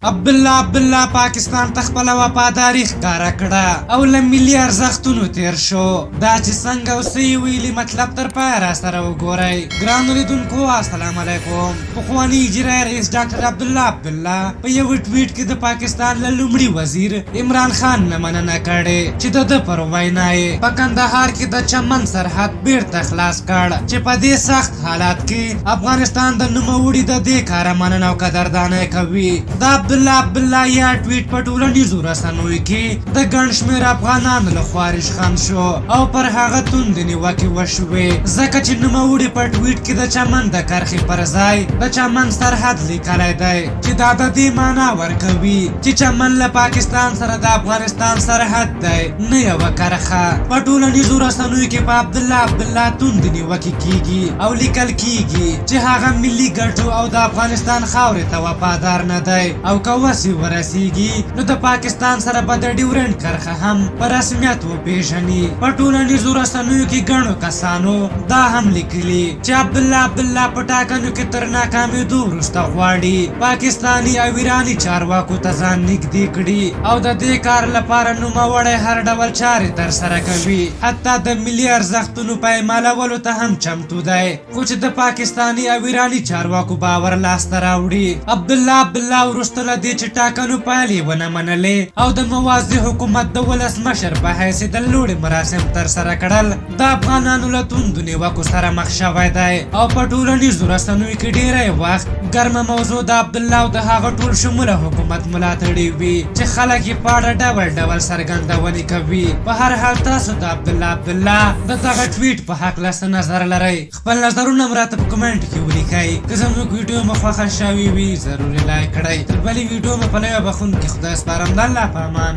عبدالله عبدالله پاکستان ته خپله وفاداري ښکاره کړه او له ملي ارزښتونو تېر شو. دا چې څنګه او څه یې ویلي مطلب تر پایه راسره وګورئ. ګرانو لیدونکو السلام علیکم. پخواني اجرائیه رئیس ډاکټر عبدالله عبدالله په یوه ټویټ کې د پاکستان له لومړي وزیر عمران خان نه مننه کړې چې د ده پر وینا یې په کندهار کې د چمن سرحد بیرته خلاص کړ چې په دې سخت حالات کې افغانستان د نوموړي د دې کاره مننه او قدردانی کوي. د عبدالله عبدالله یاد ټویټ په ټولنیزو رسنیو کې د ګڼ شمېر افغانانو له خوا ریشخند شو او پر هغه توندې نیوکې وشوې، ځکه چې نوموړي په ټویټ کې د چمن د کرښې پر ځای د چمن سرحد لیکلی دی، چې دا د دې معنا ورکوي چې چمن له پاکستان سره د افغانستان سرحد دی، نه یوه کرښه. په ټولنیزو رسنیو کې په عبدالله عبدالله توندې نیوکې کیږي او لیکل کیږي چې هغه ملي ګټو او د افغانستان خاورې ته وفادار نه دی او که وس یې ورسیږي نو د پاکستان سره به د ډیورنډ کرښه هم په رسمیت وپیژني. په ټولنیزو رسنیو کې ګڼو کسانو دا هم لیکلي چې عبدالله عبدالله په ټاکنو کې تر ناکامېدو وروسته غواړي پاکستاني او ایراني چارواکو ته ځان نږدې کړي او د دې کار لپاره نوموړی هر ډول چارې ترسره کوي، حتی د ملي ارزښتونو پایمالولو ته هم چمتو دی، خو چې د پاکستاني او ایراني چارواکو باور لاسته راوړي. عبدالله عبدالله وروسته له دې چې ټاکنو پایلې ونه منلې او د موازي حکومت د ولسمشر په حیث یې د لوړې مراسم ترسره کړل، د افغانانو له توندو نیوکو سره مخ شوی دی او په ټولنیزو رسنیو کې ډیری وخت ګرمه موضوع د عبدالله او د هغه ټول شموله حکومت ملاتړي وي چې خلک یې په اړه ډول ډول څرګندونې کوي. په هر حال تاسو د عبدالله عبدالله د دغه ټویټ په هکله څه نظر لرئ؟ خپل نظرونه هم راته په کمنټ کې ولیکئ. که زموږ ویډیو مو خوښه شوې وي ضرور یې لایک کړئ. تر بلې ویډیو مو په لویه بخښونکي خدای سپارم. د الله په امان.